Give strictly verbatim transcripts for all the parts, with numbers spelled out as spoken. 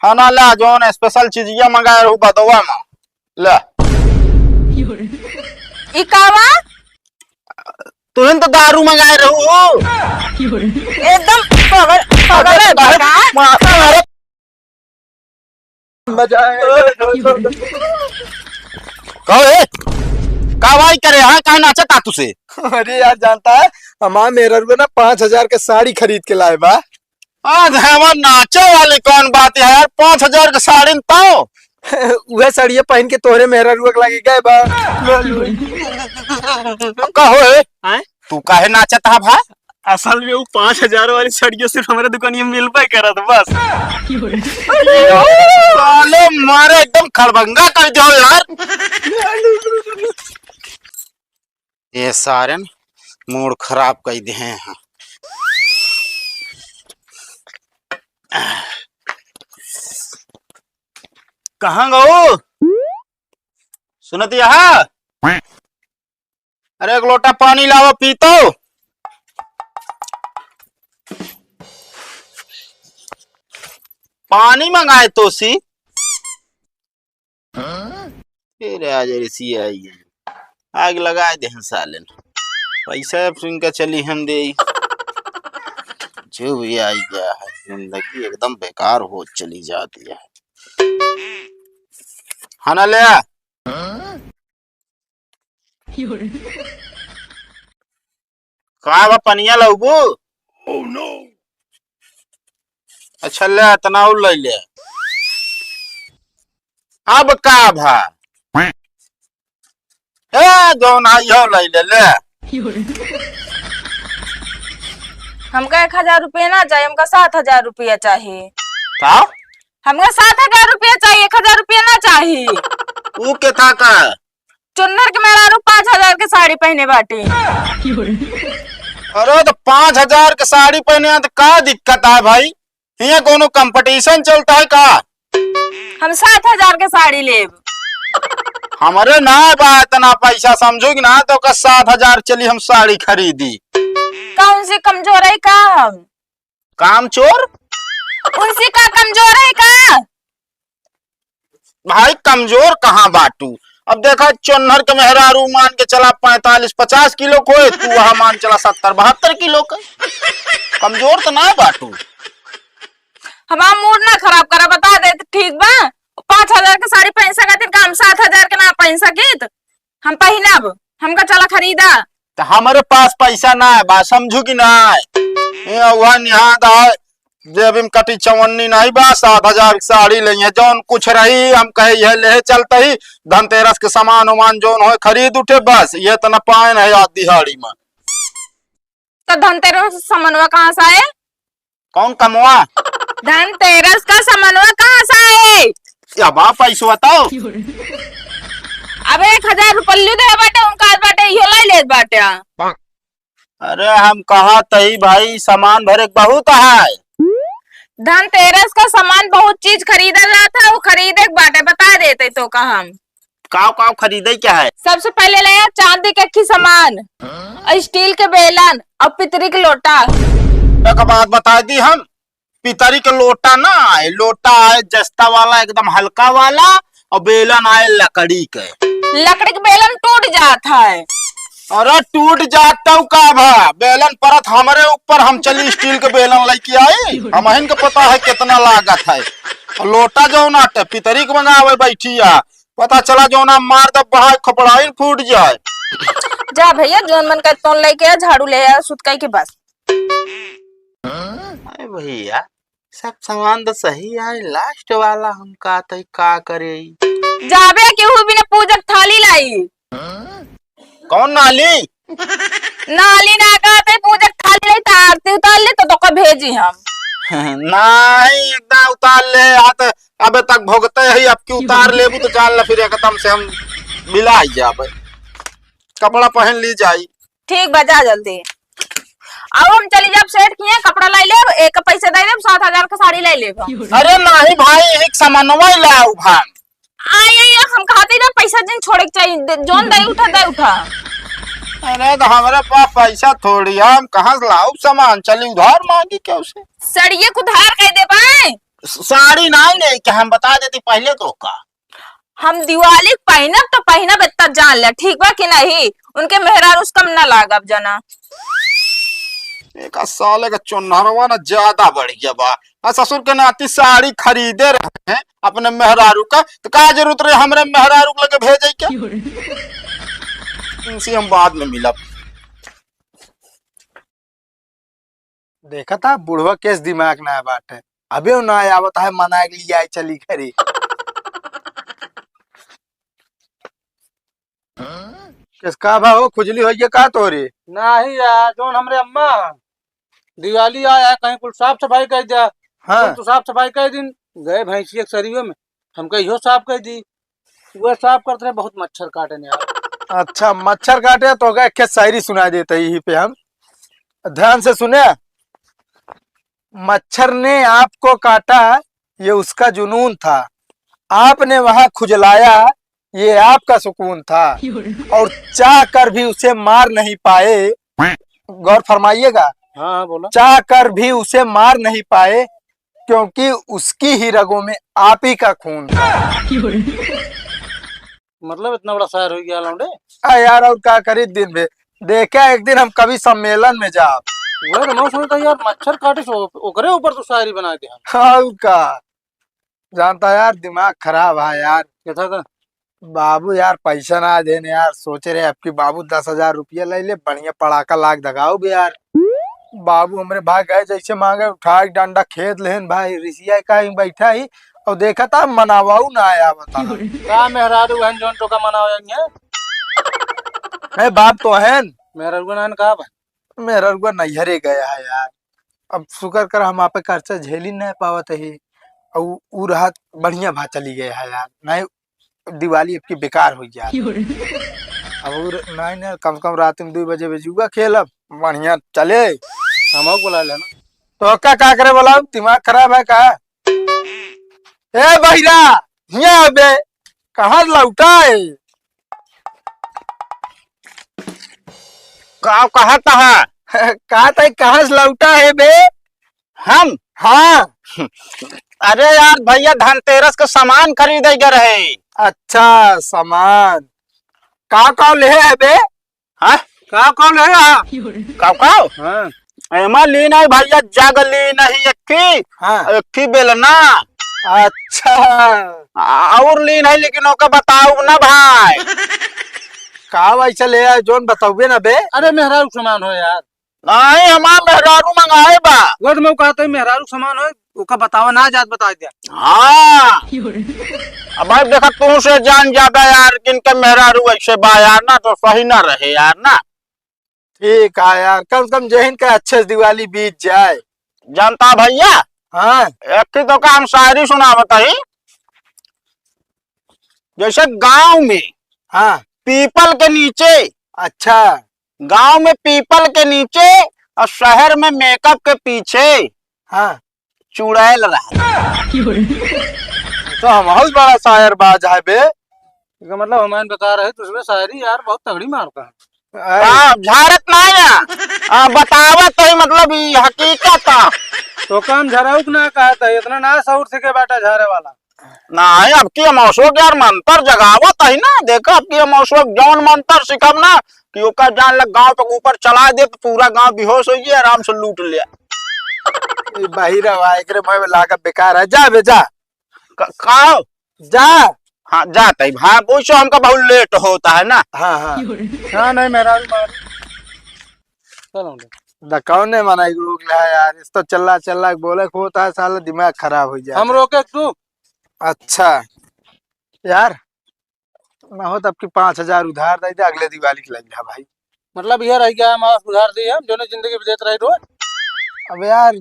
हाँ ना, ला, जौन special चीजिया मंगाए रहू बदवा में, ला। ई कावा? तुहिन तो दारू मंगाए रहू हो। एकदम पागल, पागल है अरे, का? माता रे। मजा आया। कहो ए, का भाई करे, हाँ, काहे नाचत आ तुसे? अरे यार, जानता है, हमार मेहररुआ ना पाँच हजार के साड़ी खरीद के लाए बा। आज हमार नाचे वाली कौन बात है यार, पाँच हजार के साड़ी न पाओ। उहे साड़िया पहन के तोहरे मेहररुआ के लागे गए बा। कहो ए, आय? तू काहे नाचत हा भा? असल में वो पाँच हजार वाली साड़िया सिर्फ हमारे दुकानिया में मिलबे करत बस। साले मारे एकदम खड़बंगा कर दो यार। ये सारन मूड खराब कर दे हैं। कहाँ गो? सुनत यहाँ? अरे एक लोटा पानी लावा पी तो। पानी मंगाए तो सी। फिर आज ऐसी आई है। आग लगाए दे हैं साले ने। पैसा अब सुन के चली हम दे। जो भी आई गया है, जिंदगी एकदम बेकार हो चली जाती है। है ना ले? का बा, पनिया लउबू? अच्छा ले, इतना और ले ले। अब का भा? ए, जौन आई हो ले ले, ले। हमका एक हजार रुपया ना चाहिए, हमका सात हजार रुपया चाहिए। का? हमका सात हजार रुपया चाहिए, एक हजार रुपया ना चाहिए। ऊ के था का? चुन्नर के मेहरारू पाँच हजार के साड़ी पहने बाटे। अरे तो पाँच हजार के साड़ी पहने हैं तो का दिक्कत है भाई? हियाँ कोनो competition चलता है का? हम सात हजार के साड़ी लेब। हमरे ना बा इतना पैसा, समझो कि ना, तो का सात हजार चली हम साड़ी खरीदी। का उनसे कमजोर है का हम? कामचोर? उनसे का कमजोर है का? भाई कमजोर कहाँ बाटू? अब देखा चोन्हर के मेहरारू मान के चला पैंतालीस पचास किलो को है, तू वहाँ मान चला सत्तर बहत्तर किलो का। कमजोर तो ना बाटू। हमार मूड ना खराब करा, बता दे तो ठीक बा। पाँच हजार के साड़ी पहन सकत हन, का हम सात हजार के ना पहन सकित? हम पहिनब, हमका चला खरीदा। त हमरे पास पैसा ना है बा, समझू कि ना है? ए, वह निहाद है, जेब में कटी चवन्नी नहीं बा, सात हजार की साड़ी लइहे, जौन कुछ रही हम कहे यह ले चलते ही, धनतेरस के सामान उमान जौन होए खरीद उठे, बस ये तना पाए नहीं आज दिहाड़ी में। तो धनतेरस सामानवा कहाँ से आए? कौन कमवा? धनतेरस का सामानवा कहाँ से आए? अब आप पैसा बताओ। अब एक हजार रुपल्लू दे बाटे, उनका बाटे, इहो लाई लेत बाटे। अरे हम कहा तही भाई, सामान भरे के बहुत है। धनतेरस का सामान बहुत चीज खरीदा जात है, वो खरीदे के बाटे, बता देते तो का हम। काव काव खरीदे क्या है? सबसे पहले ले आ चांदी के अक्खी सामान, और स्टील के बेलन, और पितरी के लोटा। एक बात बता दी हम, पितरी के लोटा ना आए, लोटा आए जस्ता वाला, एकदम हल्का वाला, और बेलन आए लकड़ी के। लकड़ी के बेलन टूट जात है। अरे टूट जात तो का भा, बेलन परत हमरे ऊपर, हम चली स्टील के बेलन लेके आई, हमहिन के पता है कितना लागत है। और लोटा जौन आटे पितरी के मंगावे बैठी आ, पता चला जौना मार दब बहाए खपड़ाइन फूट जाए। जा भैया, जौन मन करे तौन लेके आ, झाड़ू ले आ, सुतकाई के बस। अरे भैया, सब सामान तो सही आए, last वाला हम का तई का करे? जाबे केहू बिना पूजक थाली लाई। कौन नाली? नाली ना कहते, पूजक थाली लाई, त आरती उतार ले, तो तोका भेजी हम। नहीं, एकदम उतार ले, हाथ अबे तक भोगते ही, अब की उतार लेबू तो जान ला, फिर एकदम से हम मिला ही जाबे। कपड़ा पहन ली जाई। ठीक बा, जा जल्दी। अब हम चली जाब सेठ किहाँ, कपड़ा लाई लेब, एक पैसे दे देब, सात हजार का साड़ी लाई लेब हम। अरे नहीं भाई, एक सामानवा ही लाऊ भाई। आई, आई, हम कहते ना, पैसा जिन छोड़े के चाहिए, दे, जौन दे उठा, दे उठा। अरे तो हमारे पास पैसा थोड़ी है, हम कहाँ से लाऊ सामान, चली उधार मांगी क्या उसे? सड़िए को उधार कह दे पाए। साड़ी नाहीं लेके, हम बता देती पहिले तो का। हम दिवाली क पहिनब तो पहिनब, इतना जान ले, ठीक बा कि नहीं? उनके मेहरारू से कम ना लागब जना। एका साले का चोन्हरवा ना ज्यादा बढ़ गया बा। आ ससुर के नाती साड़ी खरीदे रहे हैं अपने मेहरारू का, तो का जरूरत रहे हमरे मेहरारू के लगे भेजे के? इनसे हम बाद में मिलब। देखा था बुढ़वा केस दिमाग ना बाटे, अबे ना आवत है, मना के लिए आई चली घरे। किस का भा हो, खुजली होइए का तोरे? नाही यार, जौन हमरे अम्मा ह, दिवाली आया है, कहीं कुल साफ सफाई कर दिया। हाँ। कुल तो साफ सफाई कर दिन, गए भैंसिया के सरिये में, हमका इहो साफ कर दी। वह साफ करते रहे, बहुत मच्छर काटे ने यार। अच्छा, मच्छर काटे तो गए, एक शायरी सुना देते यही पे हम। ध्यान से सुने। मच्छर ने आपको काटा, ये उसका जुनून था। आपने वहां खुजलाया, ये आपका सुकून था। और चाह कर भी उसे मार नहीं पाए। गौर फरमाइएगा। हाँ, हाँ, बोलो। चाह कर भी उसे मार नहीं पाए, क्योंकि उसकी ही रगों में आप ही का खून था। मतलब, इतना बड़ा शायर हो गया लौंडे? आ यार, और का करी दिन भे? देखे एक दिन हम कवि सम्मेलन में जाब। वह तो मैं सुनता यार, मच्छर काटे से ओ-, ओकरे ऊपर तो शायरी बना दे हम। और का? जानता यार, दिमाग खराब है यार। क्या था का? बाबू यार, पैसा ना देने यार, सोचे रहे अब की बाबू दस हजार रुपया ले ले, बढ़िया पड़ाका लाग दगाओ बे यार। बाबू हमरे भाग गए, जैसे मांगे उठा के डंडा खेद लेहन भाई, रिसिया का ही बैठा ही, और देखा था मनावाऊ ना आया बता। का मेहरारू हन जौन तोका मनावे हैं? है बाप तो हन। मेहरारू ना हन का बा? मेहरारू नैहरे गया है यार। अब शुक्र कर हम आपे खर्चा झेली नहीं पावत ही। और उ रहत बढ़िया भा चली गया है यार, नहीं दिवाली अब की बेकार हो गया। अब उ र-, नहीं, नहीं, कम से कम रात में दो बजे बे जुआ खेलब, बढ़िया चले। हम बुला लेना। तो का, का करे बोला, दिमाग खराब है का? ए बहिरा, हियाँ अबे, कहाँ लौटा है? का कहत है? कहत है, कहाँ से लौटा है बे? हम? हाँ। अरे यार भैया, धनतेरस के सामान खरीदे गए रहे। अच्छा, सामान। का का ले है बे? हाँ? का का ले है? का का? हाँ। एमा लीन है भैया, जग लीन है, एक्की, हाँ। एक्की बेलना। अच्छा। आ, और लीन है, लेकिन ओका बताऊ ना भाई। का वैसे ले आए, जोन बताऊबे ना बे? अरे मेहरारू सामान हो यार। नहीं, हमार मेहरारू मंगाए बा। वो तो मैं कहता हूँ, मेहरारू सामान हो, ओका बतावा ना, जात बता दिया। हाँ। अब भाई देखा, तू से जान ज्यादा यार, किनके मेहरारू ऐसे बा यार ना, तो सही ना रहे यार ना। ठीक है यार, कम से कम जहिन का अच्छे से दिवाली बीत जाए। जानता भैया? हाँ। एक ही तो का हम शायरी सुनावत ही। जैसे गांव में हाँ। पीपल के नीचे। अच्छा। गांव में पीपल के नीचे और शहर में मेकअप के पीछे। हाँ। चुड़ैल रहा। तो हम बहुत बड़ा शायर बाज है बे। इसका मतलब हमारे बता रहे, तो उसमें शायरी यार बहुत तगड़ी मारता है। अरे। हाँ, झारत ना है। आ, बतावत है, मतलब, ई हकीकत है। तो काम झराउक ना कहत है, इतना ना शौर सीखे बाटा झारे वाला। ना है, अब की अमौसो के यार मंतर जगावत है ना, देखा, अब की अमौसो जौन मंतर सिखब ना, कि ओकर जान लग गांव तक ऊपर चला दे, तो पूरा गांव बेहोश हो जाए, आराम से लूट ले। ए, बाहिर आवा, एकरे मुंह में लागत बेकार है, जा बे, जा। क-, का? जा। हाँ, जात है। हाँ, पूछो, हमका बहुत लेट होता है ना। हाँ, हाँ। हाँ, नहीं, मेहरारू मार। चलो। द कौन ने मना एक रोक लिया यार, इस तो चल्ला चल्ला के बोले को होता है, साला दिमाग खराब हो जाए। हम रोके तू? अच्छा। यार, ना हो तब की पाँच हजार उधार दे दे, अगले दिवाली के लग जा भाई। मतलब ये रह गया, हम उधार दिए हम, जोने जिंदगी में देत रहे रोज। अब यार,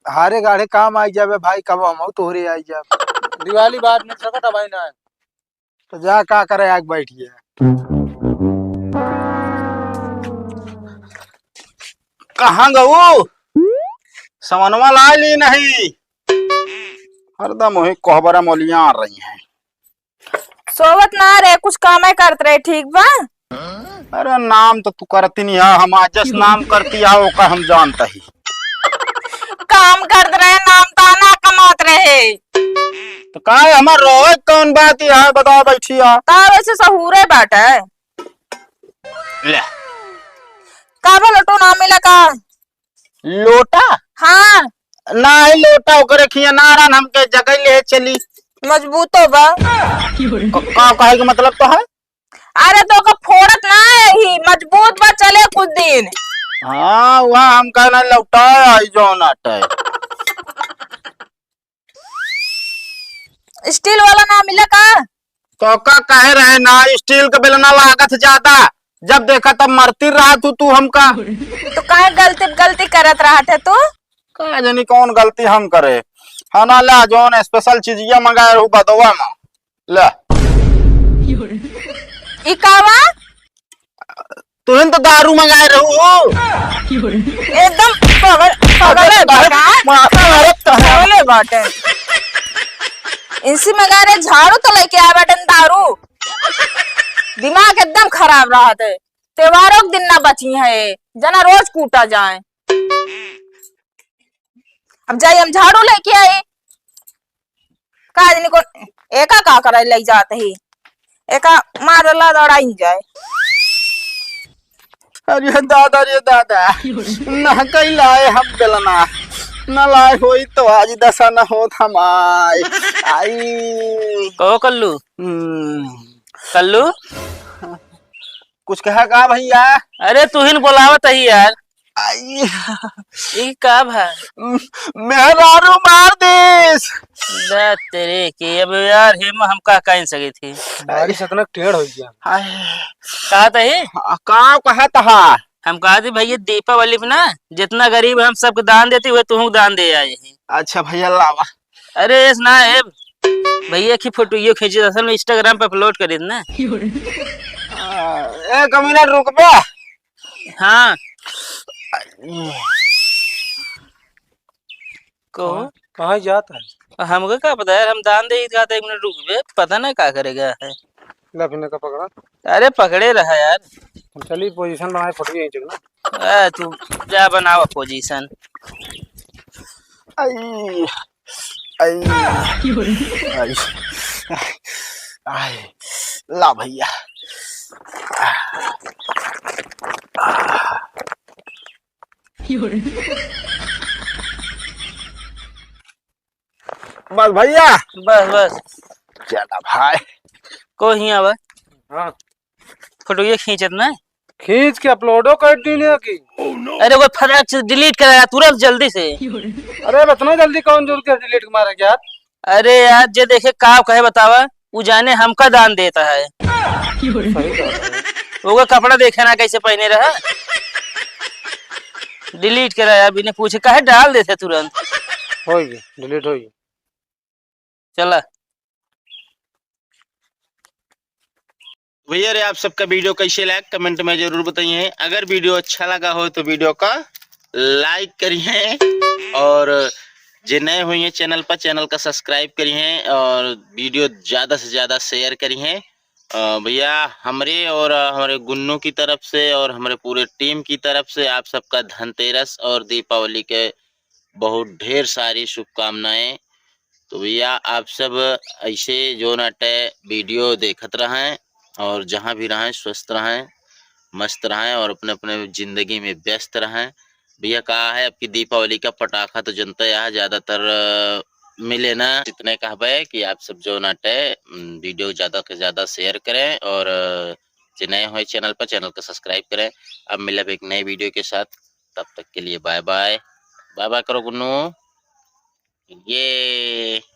हारे गाढ़े काम आई जावे भाई, कब हम तोहरे आई जाब। दिवाली बाद में सकत है भाई ना। तो जा, का करे, आग बैठ गया। कहाँ गऊ? समनवा ला ली नहीं? हरदम वही कोहबरा मोलिया रही हैं। सोवत ना रहे, कुछ कामे करत रहे, ठीक बा? अरे नाम तो तू करती नहीं है, हम आज जस नाम करती है, ओका हम जानता ही। काम करत रहे, नाम ताना कमात है। तो का है, हमार रोवे कौन बात है, बताओ बैठिया। का वैसे सहूरे बाटे? ले। का बा लोटो ना मिला का? लोटा? हाँ। नाही लोटा, ओकरे खिया ना रहन, हमके जगह ले चली। मजबूतो बा। क-, का कहे के मतलब तो है? अरे तो ओकर फोड़त ना ही, मजबूत बा, चले कुछ दिन। हाँ, वह हम कहना लौटा आई जौन आटे। स्टील वाला ना मिले का? तो का कहे रहे ना, स्टील का बेलना लागत ज्यादा, जब देखा तब मरती रहा तू, तू हमका। तो काहे गलती गलती करत रहत है तू? का जानी कौन गलती हम करे। हाँ ना, ला जौन स्पेशल चीजिया मंगाए रहू बदवा में, ला। ई का बा? तुहिन तो दारू मंगाए रहू हो। एकदम पागल, पागल है अरे, बेटा। मा-, मारत तो है। पागल है बाटे। इनसे मंगा रहे झाड़ू तो लेके आ बेटन दारू। दिमाग एकदम खराब रहत है। त्योहारों के दिन ना बची है, जना रोज कूटा जाए। अब जाई हम झाड़ू लेके आई। का जानी कौन एका का करे लई जात ही, एका मारला दौड़ाई जाए। अरे दादा रे दादा, ना कहीं लाए हम बेलना, ना लाए होई तो आज दशा न होत हमार। आई। कहो कल्लू। हम्म। कल्लू। कुछ कहा का भैया? अरे तुहिन बोलावत ही यार। आई। ई का भा? मेहरारू मार देस। दा तेरे के, अब यार हेमा हम का कह सके थे। बारिश इतना टेढ़ हो गया। हाय। कहा तही? का कहा तहा? हम कहा थी भैया दीपावली पे ना जितना गरीब हम सबके दान देती हुए तुहूँ दान दे आए हैं। अच्छा भैया लावा। अरे ऐस ना है भैया की फोटो ये खींची असल में Instagram पे अपलोड करी ना। आ, एक मिनट रुक बे। हाँ। कहो। कहाँ, कहाँ जात है? हमको का पता यार, हम दान दे ही जाते, एक मिनट रुक बे, पता ना का करेगा है। ला फिर का पकड़ा। अरे पकड़े रहा यार। हम चली पोजीशन बनाए फोटो खींच ना। ए, तू जा बनावा पोजीशन। आई, आई, आई, आई, ला भैया। बस भैया। बस, बस। चला भाई। को हियाँ बा? हाँ। फोटो ये खींचत ना? खींच के अपलोडो कर दीने की। अरे वो फटाक से डिलीट करा तुरंत जल्दी से। अरे अब इतना जल्दी कौन जरूरत है डिलीट मारे के यार? अरे यार जे देखे का कहे बतावा, उ जाने हमका दान देता है। सही बात है। ओकर कपड़ा देखे ना कैसे पहने रहा। डिलीट करा यार, बिना पूछे काहे डाल देते तुरंत। होई गई, डिलीट होई गई। चला। भैया रे, आप सबका वीडियो कैसे लगा कमेंट में जरूर बताइए। अगर वीडियो अच्छा लगा हो तो वीडियो का लाइक करिए और जे नए हुए हैं चैनल पर, चैनल का सब्सक्राइब करिए और वीडियो ज़्यादा से ज़्यादा शेयर करिए। अ, भैया हमरे और, अ, हमरे गुन्नू की तरफ से और हमरे पूरे टीम की तरफ से आप सबका धनतेरस और दीपावली के बहुत ढेर सारी शुभकामनाएं। तो भैया आप सब ऐसे जो नाटे वीडियो देखत रहें और जहाँ भी रहें स्वस्थ रहें, मस्त रहें और अपने अपने जिंदगी में व्यस्त रहें। भैया का है, आपकी दीपावली का पटाखा तो जनता यहाँ ज़्यादातर, अ, मिले ना। इतने कहबे कि आप सब जो नाटे, उम, वीडियो ज़्यादा से ज़्यादा शेयर करें और, अ, जे नए हुए चैनल पर, चैनल का सब्सक्राइब करें। अब मिलब एक नए वीडियो के साथ, तब तक के लिए बाय बाय। बाय बाय करो गुन्नू। ये